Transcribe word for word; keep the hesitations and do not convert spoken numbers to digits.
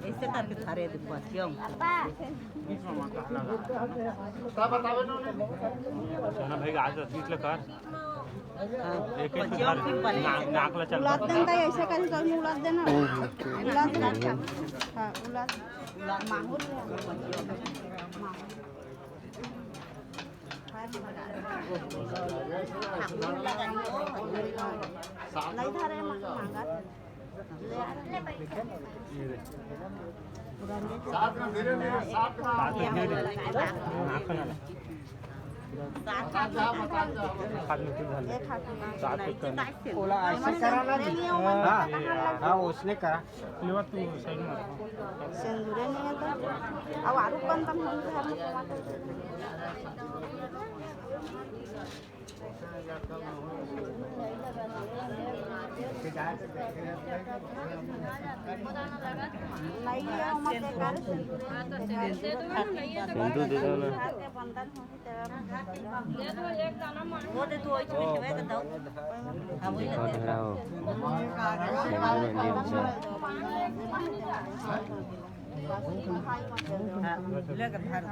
ऐसे करके धरे दे, बस, क्यों? सोना भाई, आज बीच ले कर। हाँ। एक एक बच्चियों की बने। नाक, नाक ला चल। उलाद देना, ऐसे करी तो उलाद देना। उलाद देना। हाँ, उलाद। उलाद माहौल। नहीं धरे, मांगा। साथ में धीरे धीरे, साथ में। हाथ में तू धर ले। साथ में कर। ओला ऐसे करा ना जी। हाँ, हाँ, उसने करा। लेवा तू साइड में। सिंदूरे नहीं है तो। अब आलू कौन कौन हम घर में टमाटर। नहीं है, ओमा बेकार सिंदूर। सिंदूर दे दो ना। वो दे तू, वही में, वही में दो। हाँ, वही देखो, ले। धरा हो। सिंदूर में दे दो। हाँ, लेकर धर।